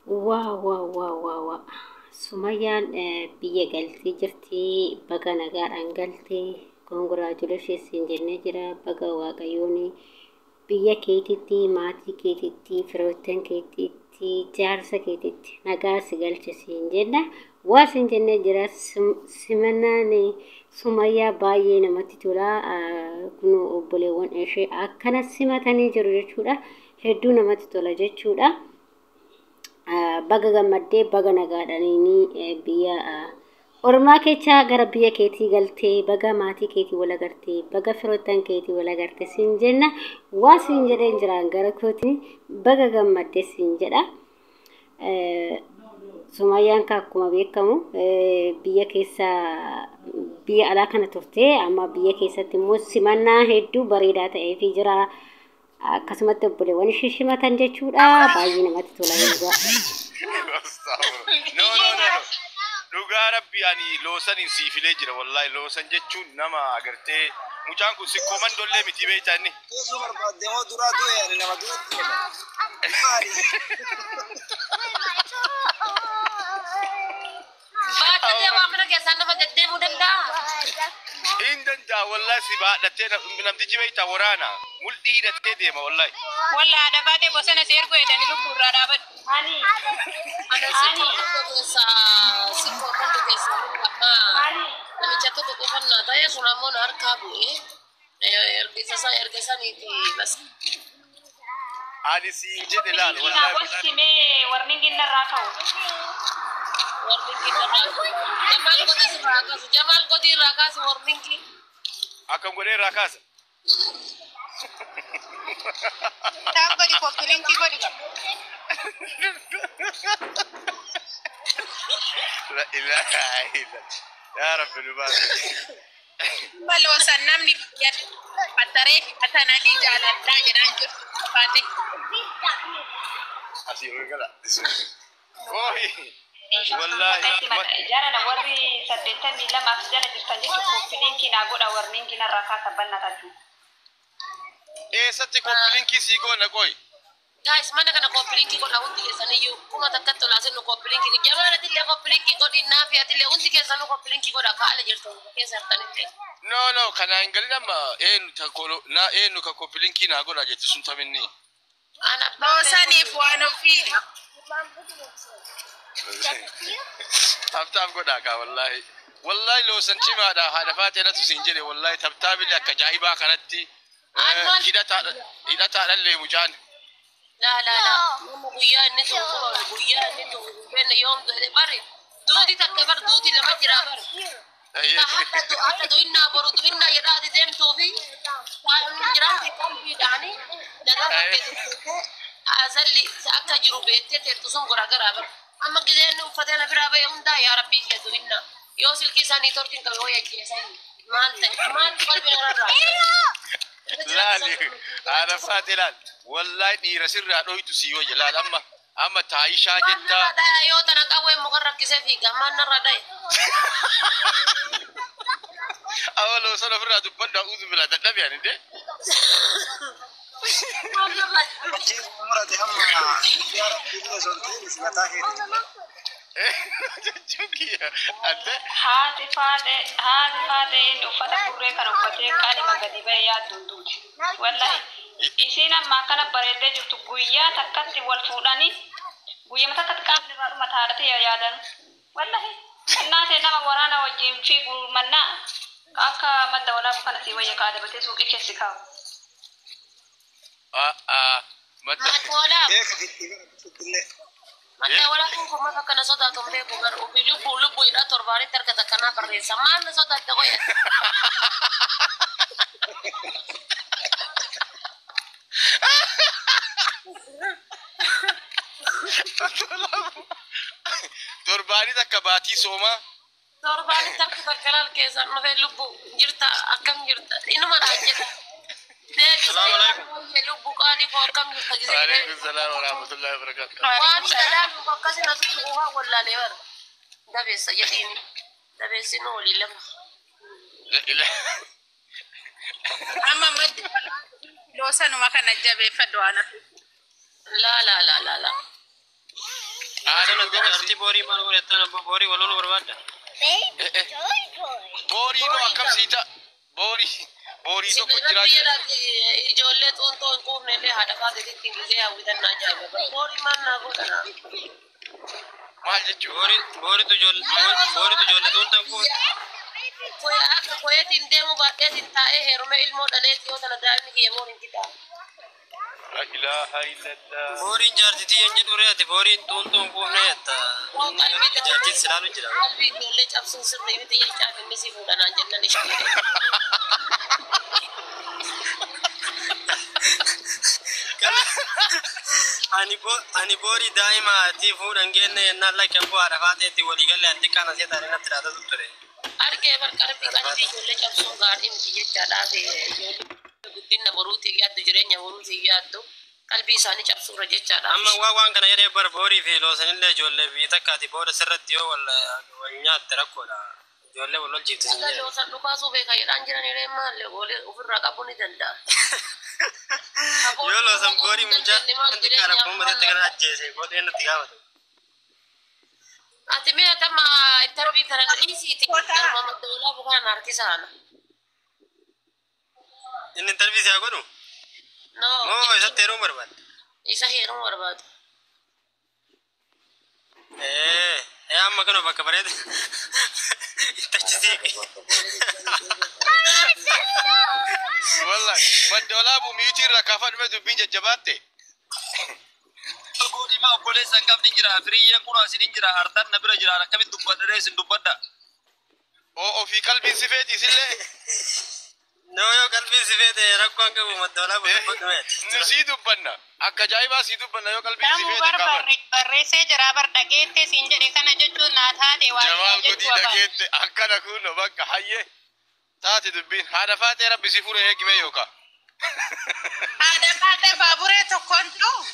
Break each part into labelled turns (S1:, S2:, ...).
S1: Wow wow wow wow wow. Sumayyaan biyya galtee jirti. Baga nagaadhaan galte. Congratulations siin jennee jira. Baga Waaqayyoon biyya keetitti, maatii keetitti, firoottan keetitti, jaarsa keetitti nagaa si galche siin jenna. Waa siin jennee jira. Simannaan Sumayyaa baay'ee namatti tola. Kun obboleewwan ishee akkana simatanii jiru jechuudha. Hedduu namatti tola jechuudha. Baga gammaddee, baga nagaadhaan biyya ormaa keechaa gara biyya keetii galtee, baga maatii keetii wal agartee, baga firoottan keetii wal agarte siin jenna. Waa siin jedheen jiraan gara kootiin baga gammaddee siin jedha. Sumayyaan akkuma beekamu biyya keessa biyya alaa kana turte, amma biyya keessatti immoo simannaa hedduu bareedaa ta'eefii jira. Akkasumatti obboleewwan ishee simatan jechuudha. Baay'ee namatti tola dhugaa.
S2: No, no, no, no. Dhugaa Rabbi, ani Loosaniin siifilee jira. Wallahi Loosan jechuun nama agartee, mucaan kun sikkoo mandollee miti, beektaa inni.
S3: Teessoo barbaadde moo duraa du'e, ani nama du'etti jedha. Maali?
S4: Baattatee waa mana keessaan nama deddeemuu danda'a.
S2: Hin danda'a wallahi, si baadhattee namtichi beektaa waraana mul'ii hidhattee deema wallahi.
S5: Walla haadha baatee bosona seergoo jedhanii lubbuu irraa dhaabadhu.
S6: Ani
S4: Ana sikkoo mando keessaa, sikkoo mando keessaa amma namicha tokko qofannaa ta'e sun ammoo na harkaa bu'ee erga isaa erga saniiti bas.
S2: Ani siin jedhe laal wallahi mucaan.
S6: Gochimee warningiin narraa ka'u.
S4: Warningi irraa Jamaal godii irraa kaasu, Jamaal godii irraa kaasu warningi.
S2: Akkam godhee irraa kaasa.
S5: Taaf godhi, copy link godhi qaba.
S2: La ilaha illa. Yaa Rabbi nu baasi.
S5: Maloosan namni biyya fattaree fi fatananii jaaladhaa jedhaan jirtu baate.
S2: Asii ol gala. Ooyi. Wallahi.
S6: Jarana warri 82f jala jirtan jechuun copy link naa godha, warningi narraa kaasa bannatachuu.
S2: Eessatti copy link sii goona qoy?
S4: Guys, mana kana copy link godha hundi keessaniyyuu, 1000tti olaa sinu copy link. Jamaal, atillee copy link godhi, naafi atillee, hundi keessanuu copy link godha, kaala jirtu keessa jirtanitti.
S2: No, no, kana hin galin. Amma eenyu ta na eenyu ka copy link naa godha jetti sun taminni?
S4: Ana abbaan
S5: Loosaniif waan ofiidha.
S2: Tap tap godhaa kaa wallahi. Wallahi Loosan cimaadha, haadha faatee natu siin jedhe. Wallahi tap taphillee akka ajaa'ibaa kanatti hidhataadha hidhataadhallee mucaan.
S4: Laa laa laa, nama guyyaa inni du'u kun, guyyaa inni du'u hin beekne, yoom du'e bari, duuti takka bar, duuti lama jira bar. Ta hadha du hadha du'innaa boru du'innaa jedhaa ati deemtuu fi waan jiraate qalbiidhaani nagaa fakkeessu asalli akka jiru beektee teettu sun garagaraa bar. Amma gisee inni uffatee na biraa ba'e hundaa, yaa Rabbii kee du'innaa, yoo silkii isaanii torkiin qabe wayya ajjeesanii maal ta'e, maaltu qalbii narraa?
S2: Laali, haadha faatee, laal, wallahi dhiira sirraa dhoytu sii wayya. Laal, amma amma taayishaa
S4: Maal
S2: jettaa.
S4: narra dhaya? Yoo tana qawwee muka rakkisee fiiga, maal narra dhaya?
S2: Awa Loosan ofirraa dubbadhu, a'uuzu bilaa dadhabe ani de.
S4: Maal narra?
S3: Ajjeesu murate amma, yaa Rabbi illee osoo hin ta'in si mataa keeti.
S2: Jechuun kiyya ante.
S6: Haati faatee inni uffata burree kana uffatee qalima gadi ba'e yaadduun duuti. Wallahi isiin amma akkana bareeddee jirtu, guyyaa takkatti wal fuudhanii guyyama takkatti qaamni irraa dhuma taadhatee yaadan. Wallahi annaatee nama waraana wajjin fiigu mannaa akka madda walaabu kana sii wayya kaadabatee suuqii keessi kaa'u.
S2: Madda.
S4: Madda walaabu.
S3: Beeka fitti illee.
S4: Madda walaabuun kun maaf akkana sodaatu hin beeku garuu, ofii lubbuu lubbuu jedhaa torbaanitti harka takkanaa barreessa. Maal na sodaatte qoya?
S2: Torbaanii takka baatii soomaa.
S4: Torbaanitti harka takka laal keessaan dhufee, lubbuu jirta, akkam jirta, inuma naan jedha. Deebisee
S2: Salaamu alaikum.
S4: Lubbuu qaalii koo, akkam jirta gisee.
S2: Waalaikum salaam wa rahmatullahi wa barakatuh.
S4: Waan salaamu akkasii na tuttu waan wallaalee bara. Dabeessa jedhiini. Dabeessi nu waliin lama.
S5: Amma maddi loosanuma kana jabeeffadhu waan hafe.
S4: Laa laa laa laa laa.
S2: Dhugamasi.
S7: Jaartii boorii maal godhattan abbo boorii wal loluu barbaadda?
S2: Boorii noo akkam sii ta'a? Boorii boorii tokko jiraa jira.
S4: Ijoollee xuuntoo hin quufne illee haadha faateetitti gisee hawwitan na ajaa'iba. Boorii maal naa godhana?
S2: Maal jechuudha?
S7: Booriitu ijoollee xuuntoo hin quufne.
S4: Akka koyeetiin deemu baadheetiin taa'ee heerume ilmoo dhalee yoo tana daa'imni kiyya booriin kitaa.
S2: La ilaaha illallah.
S7: Booriin jaartitii hin jedhu reeti booriin xuuntoo hin quufne jetta. Jaartiin silaalu jira.
S4: Qalbii ijoollee cabsuun sirrii miti jechaaf inni si fuudhanaan jennan ishee.
S7: Ani boorii daa'ima ati fuudhan geenne yennaan lakki abboo haadha faateetti walii galee anti qaana see taane natti dhaatatu ture.
S4: Argee bar qalbii qalbii ijoollee cabsuun gaarii miti jechaadhaaf ijoollee guddina boruutiif yaaddu jireenya boruutiif yaaddu qalbii isaanii cabsuurra jechaadhaaf.
S7: Amma waa waan kana jedhee bar boorii fi loosanillee ijoollee biyya takkaati booda sirratti yoo wal nyaatte rakkoodha. Ijoollee wal lolchiifti sin jedhe.
S4: Loosan dhukaasuu beeka jedhaan jiran hiree maalle goolee ofirraa qabuu ni danda'a.
S7: Yoo loosan boorii mucaa xiqqaadha kuumatetti kana ajjeese godhee natti gaafatu.
S4: Ati mi'a tama interview kana dhiisiiti garuma madda olaafuu kana harkisaana.
S7: Inni interview si haa godhu?
S4: No.
S7: Moo isatti heerumuu barbaadde?
S4: Isa heerumuu barbaadu.
S7: Ee amma kana bakka bareeda itti achi siiqe.
S2: Wallahi madda olaabuu miitii irraa kaafadhume dubbiin jajjabaatte.
S8: Godhima obboleessa hin qabne jira. Firiyyeen kun asin hin jira. Artaan na bira jira. Akkamitti dubbadha ree isin dubbadha.
S2: Oo ofii qalbiin si feeti isillee.
S7: Noo yoo qalbiin si feete rakkoo hin qabu madda olaabuu dubbadhu meeti.
S2: Nu sii dubbanna. Akka ajaa'ibaa sii dubbanna yoo qalbiin si
S5: Namuu
S2: feete
S5: bar
S2: kaafadhu.
S5: barreessee jira bar dhageette siin jedhe kana jechuun naa taate waa
S2: Jamaal
S5: jechuu
S2: gudii
S5: afaan.
S2: dhageette akkana kunno bakka hayyee. Taate dubbiin haadha faatee rabbi si fure eegime yookaan.
S5: Haadha faatee baaburee tokkoon ta'u.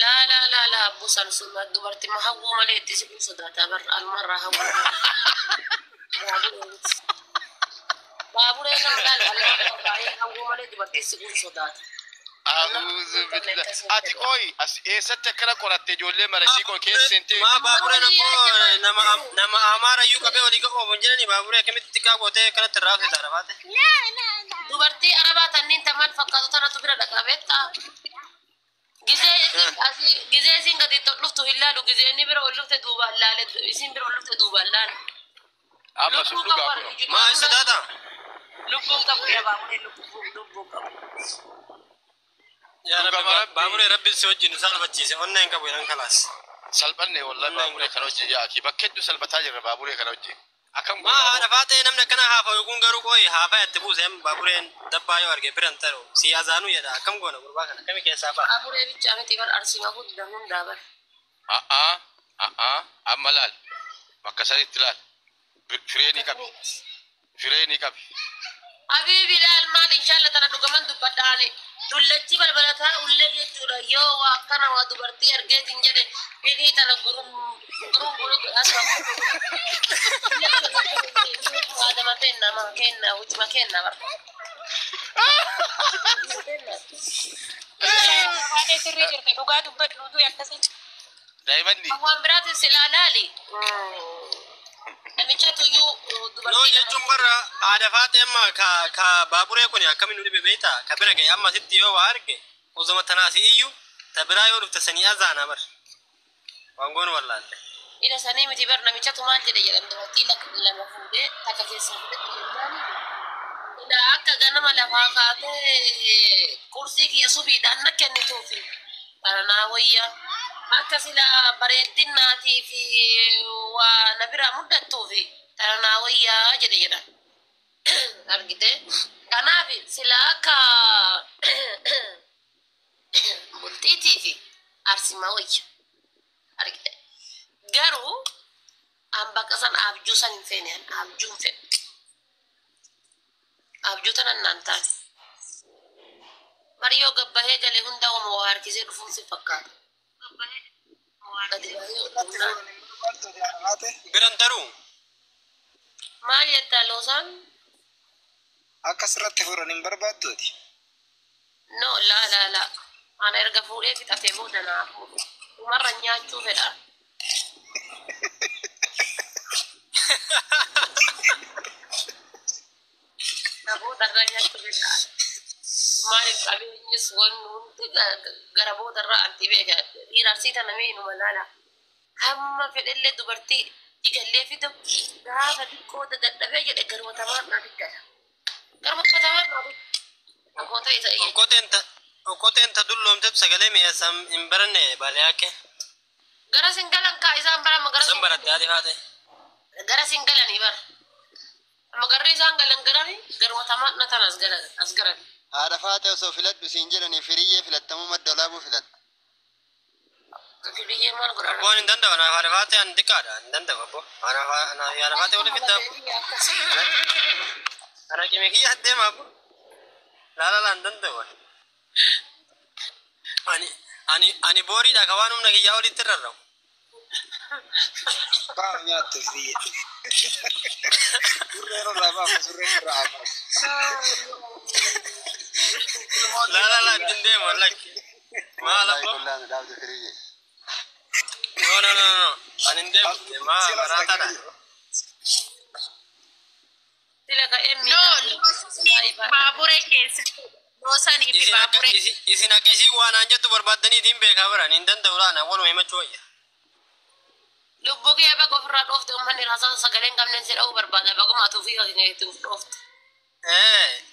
S4: Laa laa laa laa abbuusan sun dubartii ma hawwuu malee itti siquu sodaata bar almarraa hawwuu. Baaburee nama laal baay'ee hawwuu malee dubartii siquu sodaata.
S2: A'uuzu billah. Ati qoyi as eessatti akkana qoratte ijoollee marasii qoy keessa seentee.
S7: Maa baabureen ammoo nama Amaarayyuu qabee olii ga'u oofu hin jedhani baaburee akkamitti xiqqaa gootee akkanatti irraa hafte taara baate.
S4: Dubartii arabaa tanniin tamaan fakkaatu tanatu bira dhaqabeetta. Gizee isin gadi ol dhuftu hin laalu gizee inni bira ol dhufte duubaan laale isin bira ol dhufte duubaan laale.
S2: Amma sun dhugaa kuno.
S7: Maa hin sodaata?
S4: Lubbuun qabu yaa baaburee lubbuun qabu.
S7: Yaa Rabbi baaburee rabbi si wajjin salphachiise onnee hin qabu jedhan kalaas.
S2: Salphanne wallahi baaburee kana wajjin yaaki bakka hedduu salphataa jirra baaburee kana wajjin. Akkam
S7: Maa haadha faatee namni akkana haafa kun garuu qoyi haafa itti buuse baabureen dabbaa yoo arge biran ta'u si azaanuu jedha akkam goona gurbaa kana akkami keessaa ba'a.
S4: Baaburee bichaa miti bar arsima hunda hundaa bar.
S2: A'aa a'aa amma laal bakka sanitti laal firee ni qabi firee ni qabi.
S4: Habibi laal maal inshaalla tana dhugaman dubbadhaani. Dullachi balbala taa'ullee jechuudha yoo waa akkana waa dubartii argeetiin jedhe hidhii tana gurum gurum gurum asuma. Waadama kenna ma kenna hujuma kenna bar.
S5: Haadha sirrii jirti dhugaa dubbadhu utuu akkasii.
S2: Daa'imanni
S4: Waan biraatiin silaa laali. Namicha tuyyuu
S7: Noo
S4: dubartii
S7: jechuun barra haadha faatee amma ka baaburee kun akkamiin nu dhibe beektaa ka bira ga'e amma sitti yoo waa arge osuma tanaas iyyuu ta biraa yoo dhufte sanii azaana bar waan goonu wallaalle.
S4: Ila sanii miti bar namichatu maal jedhe jedhan dubartii lama fuudhee takka keessaa fudhate jennaani. Ila akka ganama lafaa kaatee qursii kiyya subiidhaan na kennituufi baranaa wayya akka sila bareeddinaatii fi waa na biraa muddattuufi taranaa wayyaa jedhe jedhan. Argite kanaaf sila akka bultiitii fi arsimaa wayya argite. Garuu an bakka san abjuu san hin feene an abjuu hin fedhu. Abjuu tanan naan taane. Bari yoo gabbahee galee hunda wama waa harkisee dhufuun si fakkaata. Gadi bahee
S3: Irratti
S4: dhufnaan.
S3: fuudhan hin barbaaddu haadha faatee.
S7: Biran taruu
S4: Maal jettaa loosaan?
S3: Akka sirratti fuudhan hin barbaadduuti.
S4: No laa laa laa. Ana erga fuudhee fixatee booda naa fuudhu. Dhumarra nyaachuu fedha. Boodarraa nyaachuu danda'a. Maaliif qabeenyis wanni hundi gara boodarraa anti beeka. Dhiirarsii tana mee inuma laala. Hamma fedhellee dubartii igallee fidu gaafa xiqqoo dadhabee jedhe garuma tamaan naa fiddala. Garuma tamaan naa fiddala. Akkoo ta'e ta'e.
S7: Okkoteen ta dulloomtetu sagalee mi'eessan hin baranne baalee hakke.
S4: Gara singalan kaa isaan bara gara
S7: San baratte haati faate.
S4: Gara singalanii bara. Amma garri isaan galan garani garuma tamaan na tan as galan as galan.
S9: Haadha faate osoo filadhu siin jedhanii firiyyee filattamuu madda olaabuu filatta.
S4: Biyyee maal godhan?
S7: Abboon hin danda'u anaaf haadha faate an xiqqaadha hin danda'u abbo. Anaaf haadha faate wali fidda abbo. Ana qimee kiyya deema abbo. Laala laa hin danda'u. Ani booriidha ka waan humna kiyyaa olitti rarra'u.
S3: Ba'a nyaatte firiyyee. Surreen irraa baafa surreen irraa haa baasu.
S7: Laala laa ittiin deemu lakki. Maal
S9: Wallaahi
S7: abbo?
S9: kollaan dhaabde firiyyee.
S7: No no no no. Ani hin deemu. Maa maraataadha.
S4: Sila ka emmi.
S5: No, loosanii baaburee keessatti. Loosanii fi
S7: Isin akka
S5: baaburee.
S7: isin akka isin waan aan jettu barbaaddanii ittiin beekaa bara hin danda'u laana waluma himachuu wayya.
S4: Lubbuu kee baga ofirraa dhoofte, uummanni raasaa sagalee hin qabneen si dha'uu barbaada. Baguma atuu fi uf dhoofte.
S7: Ee.